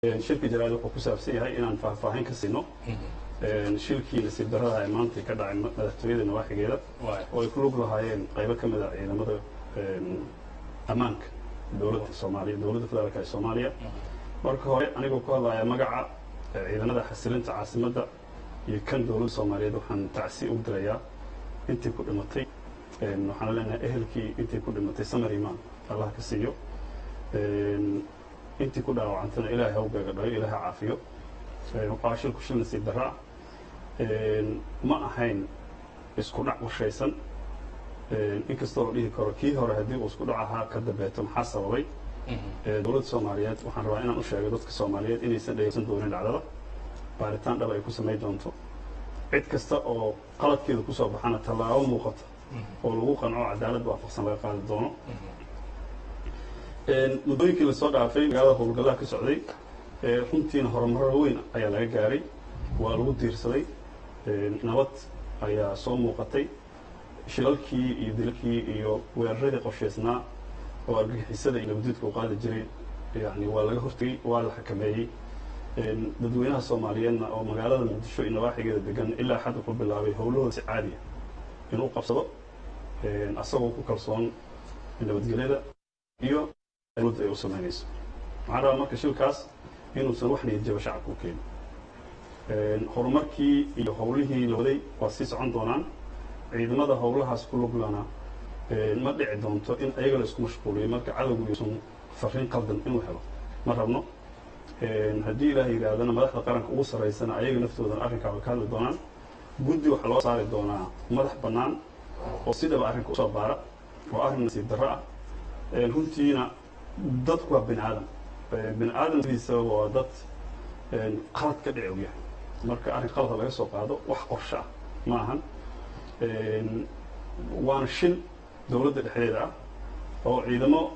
Shirka jaraa'id wuxuu ku saabsan yahay inaan faahfaahin ka siino shilkii nasiib darrada ee maanta ka dhacay madaxtooyada nawaaxigeeda oo ay ku lug lahaayeen qaybo ka mid a ciidamada ammaanka dowladda Soomaaliya, dowladda federaalka ee Soomaaliya. Marka hore, anigoo ku hadlaya magaca ciidamada xasilinta caasimadda iyo kan dowladda Soomaaliyeed, waxaan tacsi u dirayaa intii ku dhimatay. Waxaan leenahay ehelkii intii ku dhimatay samar imaan Allah ka siiyo, intii ku dhaawacantana Ilaahay hawgaaga dhayo, Ilaahay caafiyo. Waxaa shilku shil nasiib darra ah, ma ahayn isku dhac qorshaysan, inkastoo la dhihi karo kii hore haddii uu isku dhac ahaa ka dambeeto maxaa sababay. Dowladda Soomaaliyeed waxaan rabaa inaan u sheego dadka Soomaaliyeed inaysan dhegeysan doonin dhacdada, baaritaan dhab ay ku samayn doonto, cid kasta oo qaladkeeda kusoo baxana tallaabo muuqata oo lagu qanco cadaalad waafaqsan laga qaadi doono. Muddooyinkii lasoo dhaafay magaalada howlgallaha ka socday runtiina horumaro weyn ayaa laga gaaray, waa lagu diirsaday, nabad ayaa soo muuqatay. Shilalkii iyo dilalkii iyo weeraradii qorshaysnaa oo argagixisada iyo nabadduudka u qaadi jiray yani waa laga hortegey, waa la xakameeyey. Dadweynaha Soomaaliyeedna oo magaalada Muqdisho iyo nawaaxigeeda degan ilaa xad wuxuu bilaabay howlahooda si caadiya inuu qabsado, asagoo ku kalsoon nabadgelyada iyo dowladda ay u samaynayso. Waxaan rabaa marka shilkaas inuusan wax niyad jaba shacabka u keenin. Horumarkii iyo howlihii la waday waa sii socon doonaan. Ciidamada howlahaas ku luglana ma dhici doonto in ayaga la isku mashquuliyo, marka cadowgu yuusan fariin qaldan inuu helo ma rabno. Haddii Ilaah yidhaahdana, madaxda qaranka ugu sarraysana ayaga naftoodana arrinkaa way ka hadli doonaan. Guddi waxaa loo saari doonaa madax bannaan oo sidaba arrinka usoo baara. Oo arrin nasiib darro ah runtiina. Dadku waa bini aadam, bini aadam sidiisaba waa dad qalad ka dhici ogyahay. Marka arrin qalada laga soo qaado, wax qorsho ah ma ahan, waana shil dowladda dhexdeeda ah oo ciidamo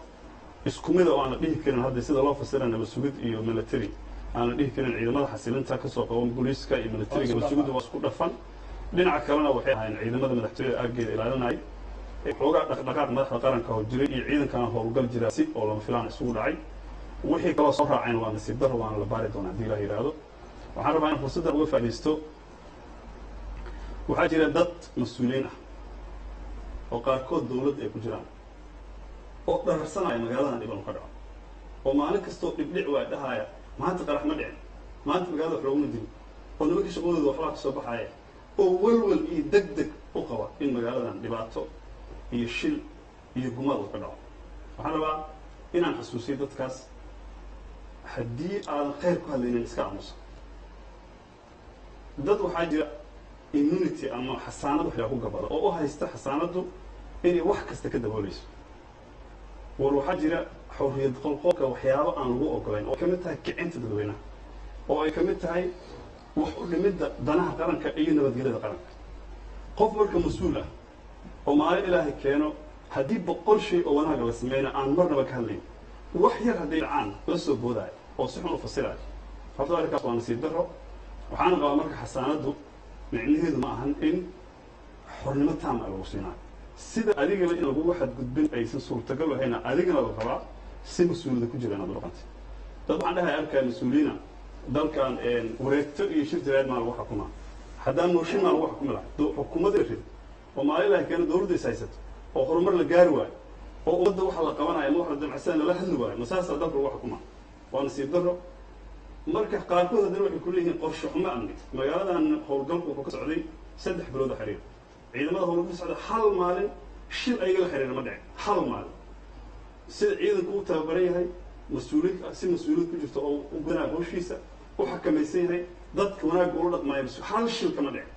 isku mida oo aan la dhihi karin hadda sida loo fasira nabad sugid iyo military, aan la dhihi karin ciidamada xasilinta kasoo qaban booliiska iyo militariga. Nabad sugidda waa isku dhafan. Dhinaca kalena waxay ahaayeen ciidamada madaxtooyada aaggeeda ilaalinayay. Xoogaa dhaqdhaqaaq madaxda qaranka oo jiray iyo ciidankana howlgal jira si oo lama filaan isugu dhacay. Wixii kaloo soo raaceen waa nasiib darro, waana la baari doonaa haddii Ilaah yidhaahdo. Waxaan rabaa in fursaddan uga faaidaysto. Waxaa jira dad mas-uuliyiin ah oo qaarkood dowladda ay ku jiraan oo dhararsanaya magaaladan dhiban ka dhaco, oo maalin kastoo dhibdhic waa dhahaaya, maanta qarax ma dhicin, maanta magaalada wax looguma dilin, oo nimanka shaqadooda waxbaa ka soo baxaaya, oo welwel iyo deg deg u qaba in magaaladan dhibaato iyo shil iyo gumaad uu ka dhaco. Waxaan rabaa inaan xasuusiyo dadkaas, haddii aadan khayr ku hadlaynin, iska aamusa. Dad waxaa jira immunity ama xasaanad waxyaa ku gabada oo u haysta xasaanaddu inay wax kasta ka dabooleyso. War waxaa jira xorriyad qolqolka waxyaabo aan lagu ogolayn, oo ay ka mid tahay kicinta dadweynaha, oo ay ka mid tahay wax u dhimidda danaha qaranka iyo nabadgelyada qaranka. Qof marka mas-uul ah oo maalin Ilaahay keeno haddii 100 shay oo wanaaga la sameyna aan marnaba ka hadlayn, wax yar hadday dhacaan la soo boodaayo oo si xun u fasiraayo, horta arrinkaas waa nasiib darro. Waxaana qabaa marka xasaanaddu micnaheedu ma ahan in xornimo taam a lagu siinaayo, sida adigaba in lagugu xadgudbin aysan suurtagal ahayna. Adigana la rabaa si mas-uuliyada ku jira inaad u dhaqantay. Dad waxaan dhahay arkaa mas-uuliyiina dalkan wareegto iyo shir jaraa'id maa lagu xukumaa? Haddaan mooshin maa lagu xukumi lahaa xukuumadda rid oo maalin Ilahay keeno dowladda is haysato oo horumar la gaari waayo oo ummadda waxa la qabanaya ma wax la damacsan lala hadli waayo, masaasaa dalka lagu xukumaa? Waa nasiib darro. Marka qaarkood haddana waxay ku leeyihiin qorshe xumo amni. Magaaladan howlgalku wuxuu ka socday 3 bilood oo xiriir. Ciidamada howlgalka ka socda hal maalin shil ayaga la xiriira ma dhicin, hal maalin. Sida ciidanku u tababaran yahay, mas-uuliyad si mas-uuliyad ku jirto oo u gudanaya hawshiisa, u xakamaysan yahay, dadka wanaagga ula dhaqmaayo, hal shil kama dhicin.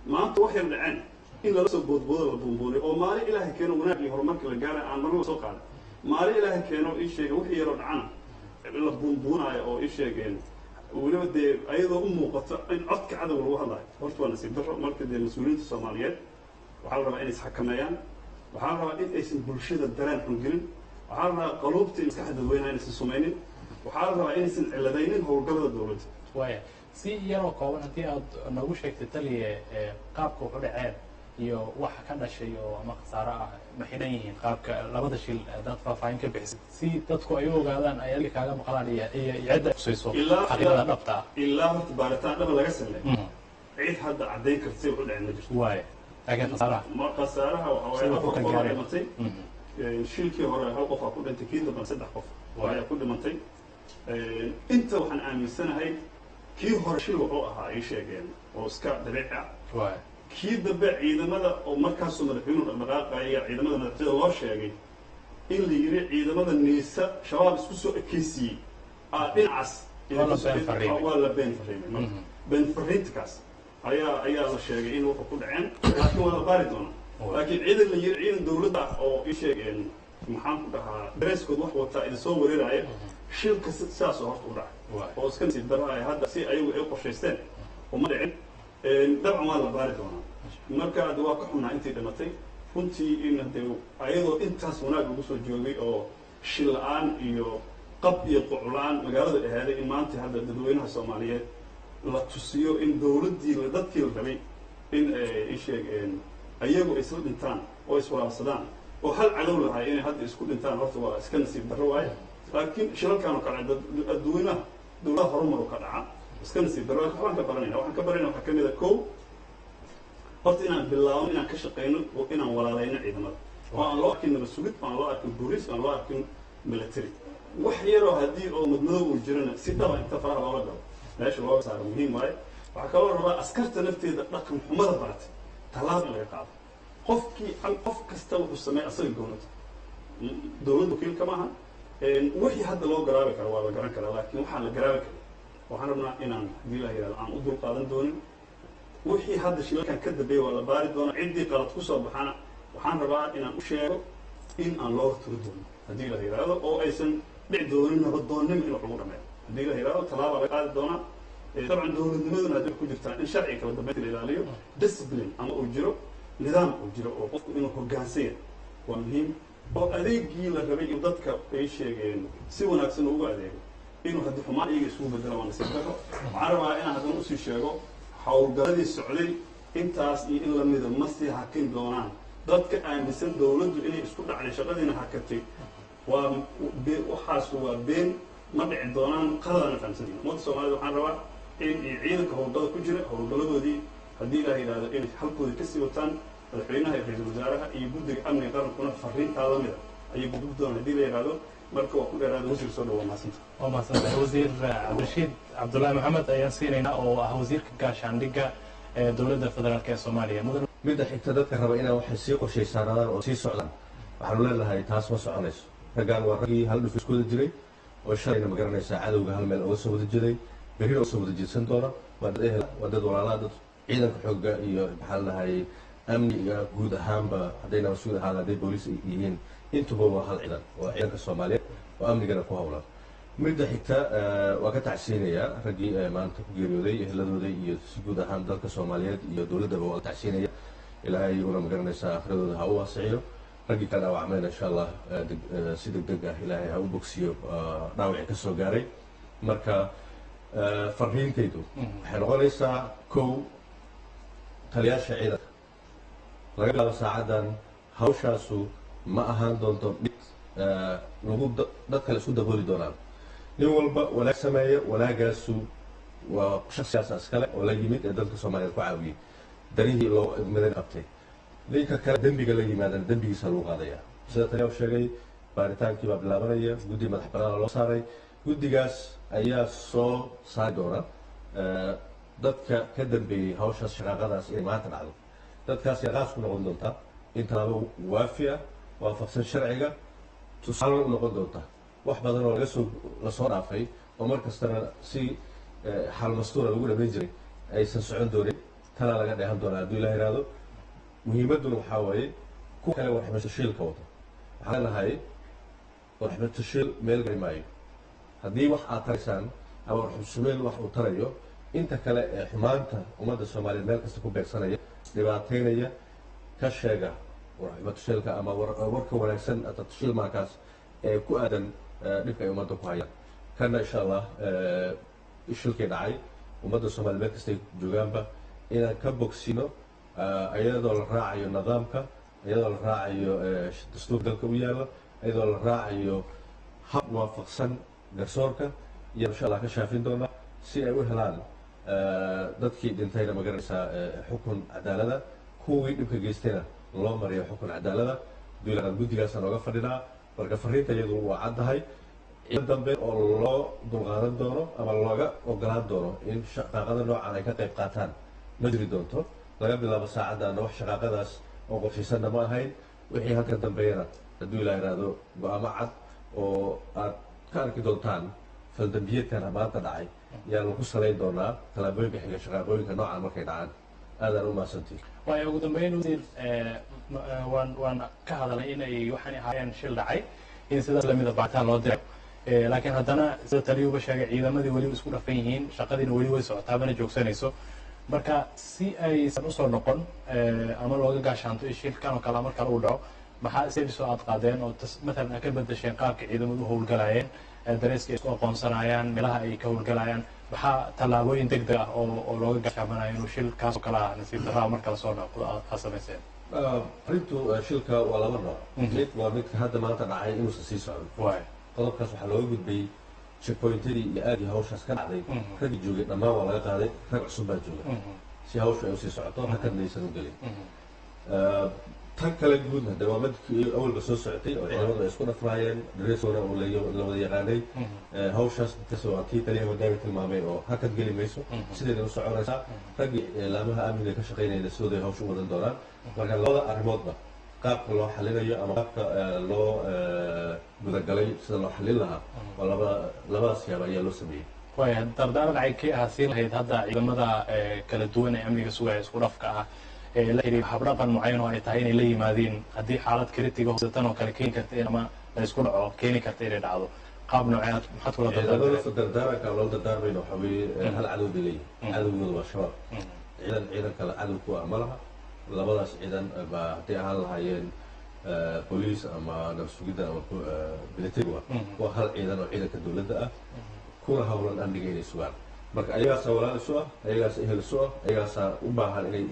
Maanta wax yar dhaceen in lala soo boodboodo, la buunbuuniyo, oo maalin Ilaahay keeno wanaag iyo horumarka la gaara aan marnaba soo qaadan, maalin Ilaahay keeno ii sheega wixii yaroo dhacana la buunbuunaayo, oo ii sheegeen weliba dee ayadoo u muuqato in codka cadowga lagu hadlayo, horta waa nasiib darro. Marka dee mas-uuliyiinta Soomaaliyeed waxaa la rabaa inay isxakameeyaan, waxaa la rabaa in aysan bulshada dareen xun gelin, waxaa la rabaa qaluubta iyo maskaxda dadweynaha inaysan sumaynin, waxaa la rabaa inaysan ciladaynin howlgallada dowladda. Waaya, si yaroo kooban haddii aad noogu sheegtay, taliye, qaabka wuxu dhaceen Iyo waxa ka dhashay oo ama khasaaro ah ma xidhan yihiin qaabka labada shil? Haddaad faahfaahin ka bixisid si dadku ay u ogaadaan, ay adiga kaaga maqlaan iyo cidda ay khusayso xaqiiqada dhabta ah. Ilaa horta baaritaan dhaba laga sameeyo, cid hadda caddayn karta say wax u dhaceen ma jirto. Waaya, laakiin khasaaraha? Ma khasaaraha waxa waaye sida afar ku qof aa gaareen. dhimatay. Shilkii hore hal qof aa ku dhintay, kii dambana saddex qof ayaa ku dhimantay. Inta waxaan aaminsanahay kii hore shil wuxuu ahaa ay sheegeen oo iska dabiici ah. Kii dambe ciidamada oo markaasuu madaxweynuhu dhaqdhaqaaqaya, ciidamada madaxtooyada loo sheegay in la yidhi ciidamada NISA Shabaab isku soo ekeysiiyey aa dhinacaas. Waa la been fariimay. Waa la been fariimay. Marka been fariintkaas ayaa la sheegay in wuxuu ku dhaceen, laakiin waa la baari doonaa. Laakiin ciidan la yidhi ciidan dawladda ah oo ii sheegeen, maxaan ku dhahaa, dareeskood wax wataa idin soo weeraraya, shilka sidaasoo horta u dhacay oo iska nasiib darro ay hadda si ayagu ay u qorshaysteen uma dhicin. Dabcan waa la baari doonaa. Marka hadda waa ka xunaa intii dhimatay runtii, in hadee ayadoo intaas wanaag lagu soo joogay oo shil la-aan iyo qab iyo quclaan magaalada ahaaday, in maanta hadda dadweynaha Soomaaliyeed la tusiyo in dawladdii dadkii la rabay in ay sheeg ayagu isla dhintaan oo iswalaabsadaan oo hal cadow lahay inay hadda isku dhintaan, horta waa iska nasiib darro waaye. Laakiin shilalkan oo kale adduweynaha dawladaha horumaru ka dhaca, iska nasiib darro. Laakiin waxbaan ka baranayna, waxaan ka baranayna waxaa kamid a kow, horta inaan bilaabno inaan ka shaqeyno oo inaan walaalayno ciidamada, oo aan loo arkin nabad sugid, oo aan loo arkin booliis, oo aan loo arkin military. Wax yaroo haddii oo madmadow uu jirana si dhaba inta faraha loola galo meesha looga saaro muhiim waaye. Waxaa kaloo rabaa askarta nafteeda dhaqan xumada baratay tallaab in laga qaado. Qofkii qof kasta wuxuu sameeya asaga goonata, dowladda wakiilka maaha. Wixii hadda loo garaabi karo waa la garan karaa, laakiin waxaan la garaabi karin waxaan rabnaa inaan haddii la yidhahdo aan u dul qaadan doonin. Wixii hadda shilalkan ka dambeeyay waa la baari doonaa. Ciddii qalad kusoo baxana waxaan rabaa inaan u sheego in aan looga turi doonin haddii la yidhaahdo, oo aysan dhici doonin nabadoonnimo in wax lagu dhameeyo. Haddii la yidhahdo tallaabaa laga qaadi doonaa. Dabcan dowladnimaduna haddii ku jirtaa in sharciga kala dambeynta la ilaaliyo, discipline ama uu jiro, nidaam uu jiro, oo qofku inuu hoggaansan yahay waa muhiim, oo adeegii la rabay in dadka ay sheegeen si wanaagsan ugu adeego inuu haddii xumaan iyaga isugu bedelo waa nasiib darro. Waxaan rabaa inaan haddana usii sheego howlgaladii socday intaas iyo in lamida ma sii hakin doonaan. Dadka aaminsan dowladdu inay isku dhacday, shaqadiina hakatay, waa waxaas waa been, ma dhici doonaan. Qaladana fahamsanyihin ummadda Soomaalida. Waxaan rabaa in iyo ciidanka howlgada ku jira howlgaladoodii haddii Ilaah yidhahdo inay halkoodii kasii wataan. Madaxweynaha iyo ra-iisul wasaaraha iyo guddiga amniga qarankuna fariintaa lamida ayay gudub doonaan haddii la yidhahdo. Marka waa ku dheeraada. Wasiir, soo dhawo, mahadsanta. Waa mahadsantahay wasiir. Cabdirashiid Cabdullaahi Maxamed ayaan siinaynaa oo ah wasiirka gaashaandhigga ee dowladda federaalk ee Soomaaliya. Mudan. Midda xigta, dadka raba inaan waxay sii qorshaysaanadaan oo sii socdaan, waxaanu leenahay taas ma soconayso. Raggaan waa raggii hal dhuf isku wada jiray oo shalayna, ma garanaysaa, cadowga hal meel uga soo wada jiray, berrina uga soo wada jeedsan doona. Waa dad ehel, waa dad walaalaa, dad ciidanka xoogga iyo maxaa la dhahay amniga guud ahaanba, hadday nabad sugid ahaan, hadday booliis yihiin, intuba waa hal ciidan, waa ciidanka Soomaaliyeed oo amnigana ku howlan. Midda xigta, waa ka tacsiinayaa raggii maanta ku geeriyooday, ehladooda iyo si guud ahaan dalka Soomaaliyeed iyo dowladdaba waa ka tacsiinaya. Ilaahay iyaguna, ma garanaysaa, aakhiradooda ha u waasiciyo. Raggii ka dhaawacmayna insha Allah si deg deg ah Ilaahay ha u bogsiyo dhaawacii ka soo gaaray. Marka fariintaydu waxay noqonaysaa kow, taliyaasha ciidanka, laga bilaabo saacaddan hawshaasu ma ahaan doonto mid lagu dad kale isku dabooli doonaan. Nin walba wanaag sameeya, wanaagaasu waa shaksigaas iskale oo la yimid ee dalka Soomaaliyeed ku caawiyey danihii loo midan qabtay. Ninka kale dembiga la yimaadana dembigiisa lagu qaadaya. Sida taliya u sheegay, baaritaankii baa bilaabanaya, guddi madax bannaan loo saaray. Guddigaas ayaa soo saari doona dadka ka dambeeyey hawshaas, shaqaaqadaas inay maanta dhacdo. Dadkaas qaas ku noqon doontaa in tallaabo waafi ah, waafaqsan sharciga, tusaale u noqon doonta wax badan oo laga soo lasoo dhaafay oo mar kastana si xal mastuura lagu dhamayn jiray aysan socon doonin. Tanaa laga dheehan doonaa hadduu Ilaah yidhaahdo. Muhiimadduna waxaa waaye kuwa kale warxumatashiilka wata waxaan leenahay warxumatashiil meel gari maayo. Haddii wax aad taraysaan ama warxumatashiil wax uu tarayo, inta kale ee xumaanta ummadda Soomaaliyeed meel kasta ku beegsanaya, dhibaataynaya, ka sheega warxumatashiilka ama warka wanaagsan tashiil maakaas ee ku aadan dhibka ay ummadda ku hayaan. Kana insha Allah shilkii dhacay, ummadda Soomaaliyeed meel kastay joogaanba inaan ka bogsino. Iyadoo la raacayo nidaamka, iyadoo la raacayo dastuurka dalka u yaalla, iyadoo la raacayo hab waafaqsan garsoorka, iyo insha Allah ka shaafin doonaa si ay u helaan dadkii dhintayna, magaranaysaa, xukun cadaalada, kuwii dhibka geystayna loo mariyo xukun cadaalada. Duulaan guddigaasaan ooga fadhinaa. Marka fariinta iyadu waa caddahay: ciidan dambe oo loo dulqaadan doono ama looga ogolaan doono in shaqaaqada noocan ay ka qayb qaataan ma jiri doonto. Laga bilaabo saacaddaana wax shaqaaqadaas oo qorshaysanna ma ahayn. Wixii halka dambeeyana, hadduu Ilaa yidhaahdo, go-aamo cad oo aad ka arki doontaan faldambiyeedkan maanta dhacay yaa lagu salayn doonaa tallaabooyinka xiga shaqaaqooyinka noocan markay dhacaan. Aadaan u mahadsantihi. Waayo, ugu dambeyn wasiir, waan ka hadalnay inay waxaan ahaayeen shil dhacay, in sidaas lamida baaritaan loo diray, laakiin haddana sida taliyuuba sheegay, ciidamadii weli isku dhafan yihiin, shaqadiina weli way socotaa, mana joogsanayso. Marka si aysan usoo noqon ama looga gaashaanto in shilkan oo kale mar kale uu dhaco, maxaa steps oo aad qaadeen oo mathalan aad ka bedesheen qaabka ciidamadu u howlgalayeen, dareeska ay isku aqoonsanayaan, meelaha ay ka howlgalayaan? Maxaa tallaabooyin deg deg ah oo looga gaashaamanayo inuu shil kaas oo kale ah, nasiib darraa, mar kale soo noqdo aad samayseen? Arrintu shilka waa laba nooc. Mid waa midka hadda maanta dhacay inuusan sii socon. Qodobkaas waxaa looga gudbay checkpointadii iyo aagii hawshaas ka dhacday. Raggii joogay dhammaan waa laga qaaday, rag cusub baa jooga si hawshu ay usii socoto, hakadna aysan u gelin. Tan kale guudna de waa midkii awalba soo socotay oo ciidamadu ay isku dhafraayeen, dareesoona oo la wada yaqaanay. Hawshaas waa tii taliya hogaami tilmaamay oo hakad geli mayso, sideeda u soconaysaa. Raggii laamaha amniga ka shaqaynayna sidooday hawsha u wadan doonaan. Marka labada arrimoodba qaabka loo xalinayo ama qaabka loo gudagalay sida loo xalin lahaa waa labadaas yaaba ayaa loo sameeyey. Waaya, dardaaran caynkii ahaa siin lahayd hadda ciidamada kala duwan ee amniga sugaya, isku dhafka ah, ee la xiriira habdhaqan mucayan oo ay tahay inay la yimaadiin haddii xaalad critical sida tan oo kale keeni karta in ama la isku dhaco, keeni karta inay dhacdo? Qaab noocee aad maxaad kula ciidamada dardaarmi? Dardaaranka loo dardaarmayna waxaa weeye, hal cadow bay leeyihin, cadowgooda waa Shabaab. Ciidan ciidan kale cadow ku ah ma laha. Labadaas ciidan baa hadday ahaan lahaayeen booliis ama nabad sugidda ama military, waa hal ciidan oo ciidanka dowladda ah, kuna hawlan amniga inay sugaan. Marka ayagaasaa walaal isu ah, ayagaasa ehel isu ah, ayagaasaa u baahan inay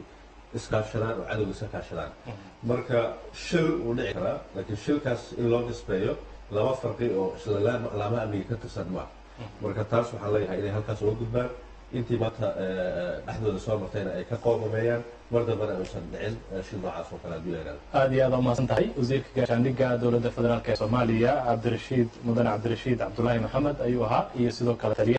iskaashadaan oo cadowga iska kaashadaan. Marka shil wuu dhici karaa, laakiin shilkaas in loo nisbeeyo laba farqi oo isla laamaha amniga ka tirsan maaha. Marka taas waxaan leeyahay inay halkaas uga gudbaan, intii maanta dhexdooda soo martayna ay ka qoomameeyaan, mar dambena aysan dhicin shil noocaas oo kale, hadduu yidhahdo. Aad iyo aad umahadsan tahay, wasiirka gaashaandhigga dowladda federaalk ee Soomaaliya, Cabdirashiid, mudane Cabdirashiid Cabdulaahi Maxamed ayuu ahaa, iyo sidoo kale taliya